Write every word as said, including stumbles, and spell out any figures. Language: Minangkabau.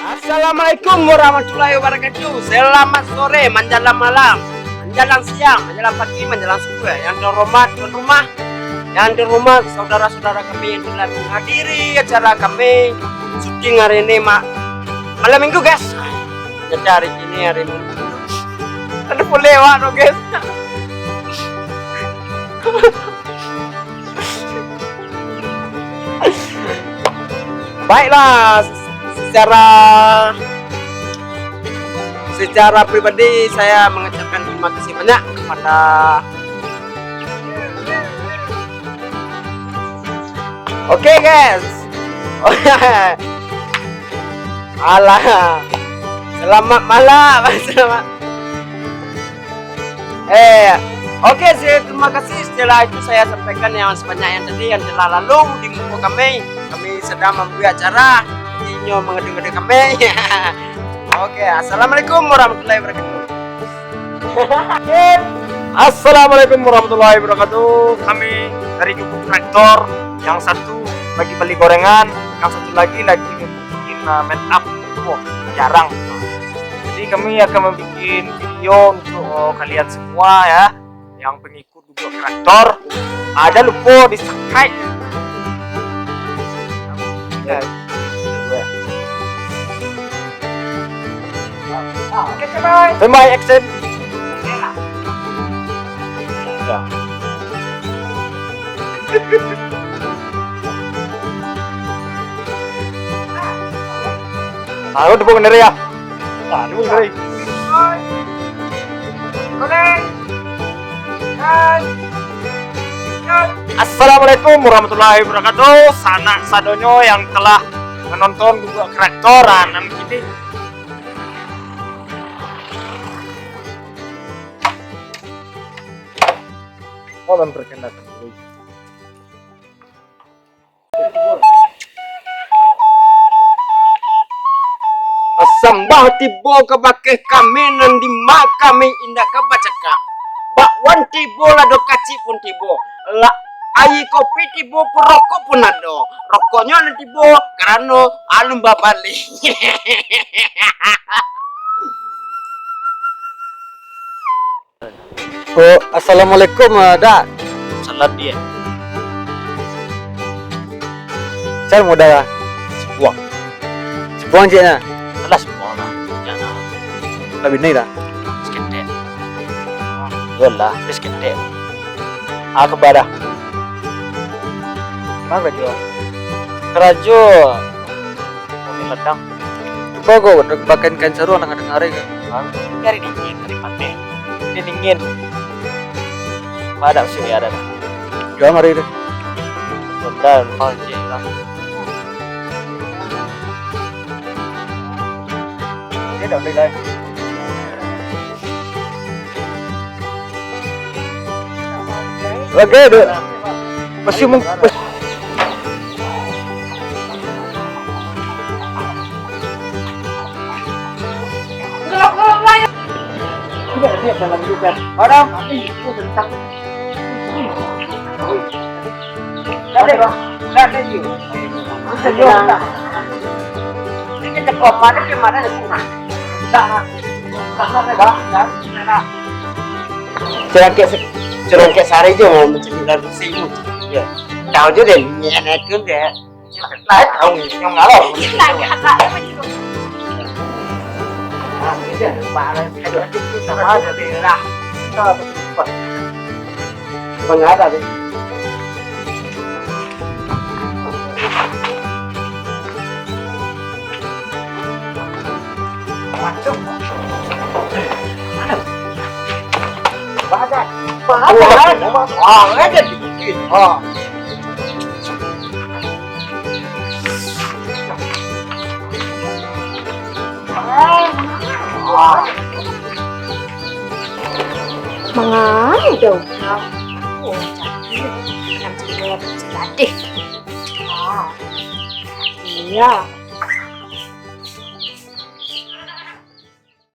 Assalamualaikum warahmatullahi wabarakatuh. Selamat sore, manjalang malam, manjalang siang, manjalang pagi, manjalang subuh. Yang terhormat tuan rumah, yang terhormat saudara-saudara kami yang telah menghadiri acara kami syuting hari ini, ma-, malam minggu, guys. Jadi hari ini hari minggu. Ada boleh awak tu, guys. Baiklah, secara, secara pribadi saya mengucapkan terima kasih banyak kepada, oke, guys. Alah. Selamat malam. Selamat. Eh, oke sih, terima kasih. Setelah itu saya sampaikan yang sebanyak yang tadi yang telah lalu di muka kami. Kami sedang membuat acara, inyo mengadu-ngadu kami. Oke, assalamualaikum warahmatullahi wabarakatuh. Assalamualaikum warahmatullahi wabarakatuh. Kami dari Gubuk Reaktor, yang satu lagi beli gorengan, yang satu lagi lagi bikin, uh, make up. Wah, jarang. Jadi kami akan membuat video untuk, uh, kalian semua ya, yang pengikut Gubuk Reaktor. Ada lupa di subscribe. Oke, bye. Bye, action. Ya. Aduh, tepuk kendari ya. Aduh, kendari. Assalamualaikum warahmatullahi wabarakatuh. Sanak sadonyo yang telah menonton Gubuk Reaktor, ah, nan kini. Mau memperkenalkan diri. Sambah tibo kabake kami nan di ma kami indak ka bacakak. Bakwan tibo, lado kacik pun tibo. Lah, aia kopi tibo, pun rokok pun ado. Rokoknyo lah tibo, karano alun babali. Oh, assalamualaikum, ah, Dak. Salam dia. Cari modal lah. Sebuang. Sebuang cik nah. Alah, sebuang lah. Jangan. Lah bini dah. Seketek. Yolah, seketek. Ah, kebadah. Mana kerja? Kerja. Kami ladang. Cuba ko, bakan kain saruang tangah-tangah hari ko. Hari dingin, hari paneh. Dia dingin. Padak sini ada dah. Jauh hari tu. Sudah, mau cek lah. Dia dah boleh dah. Lagi ada. Masih mung-, mas- Ada. Dah ada, dah ada je. Ini cepat, mana ke mana dah kurang. Dah, dah, dah, dah, dah. Cerangkek se-, cerangkek sari je mau mencari lagu sing. Ya. Tahu je deh, niat aku deh. Lah, tahu nyong ngalau. Lah, lah, apa gitu? Ah, ini dia, barang. Aduh, aduh, itu sama aja deh, lah. Kita apa sih, Pak? Bang, ada deh. Masuk. Aduh. Badan. Badan. Wah, wah, wah, aja dikit. Oh. Mangan dong. Oh, jadi. Macam tu jadi. Ah. Iya.